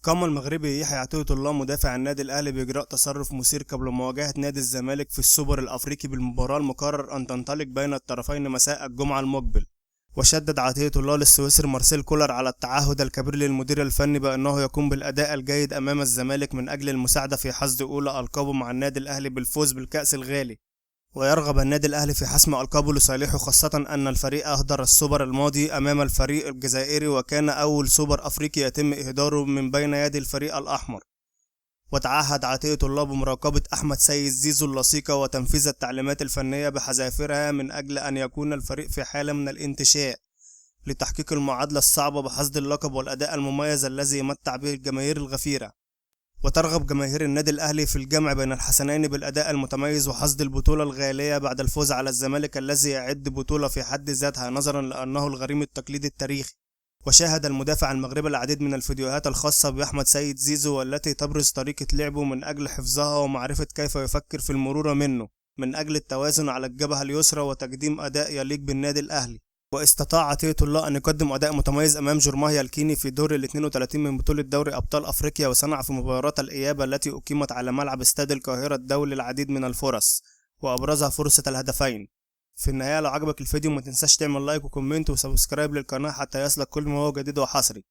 قام المغربي يحيى عطية الله مدافع النادي الأهلي بإجراء تصرف مثير قبل مواجهة نادي الزمالك في السوبر الأفريقي بالمباراة المقرر أن تنطلق بين الطرفين مساء الجمعة المقبل. وشدد عطية الله للسويسري مارسيل كولر على التعهد الكبير للمدير الفني بأنه يقوم بالأداء الجيد أمام الزمالك من أجل المساعدة في حصد أولى ألقابه مع النادي الأهلي بالفوز بالكأس الغالي. ويرغب النادي الأهلي في حسم ألقابه لصالحه، خاصة أن الفريق أهدر السوبر الماضي أمام الفريق الجزائري، وكان أول سوبر أفريقي يتم إهداره من بين يدي الفريق الأحمر. وتعهد عطية الله بمراقبة أحمد سيد زيزو اللصيقة وتنفيذ التعليمات الفنية بحذافيرها من أجل أن يكون الفريق في حالة من الانتشاء لتحقيق المعادلة الصعبة بحصد اللقب والأداء المميز الذي يمتع به الجماهير الغفيرة. وترغب جماهير النادي الأهلي في الجمع بين الحسنين بالأداء المتميز وحصد البطولة الغالية بعد الفوز على الزمالك الذي يعد بطولة في حد ذاتها نظرا لأنه الغريم التقليدي التاريخي. وشاهد المدافع المغربي العديد من الفيديوهات الخاصة بأحمد سيد زيزو والتي تبرز طريقة لعبه من أجل حفظها ومعرفة كيف يفكر في المرور منه من أجل التوازن على الجبهة اليسرى وتقديم أداء يليق بالنادي الأهلي. واستطاع عطية الله أن يقدم أداء متميز أمام جورماهيا الكيني في دور ال 32 من بطولة دوري أبطال أفريقيا، وصنع في مباراة الإياب التي أقيمت على ملعب استاد القاهرة الدولي العديد من الفرص، وأبرزها فرصة الهدفين. في النهاية، لو عجبك الفيديو ما تنساش تعمل لايك وكومنت وسبسكرايب للقناة حتى يصلك كل ما هو جديد وحصري.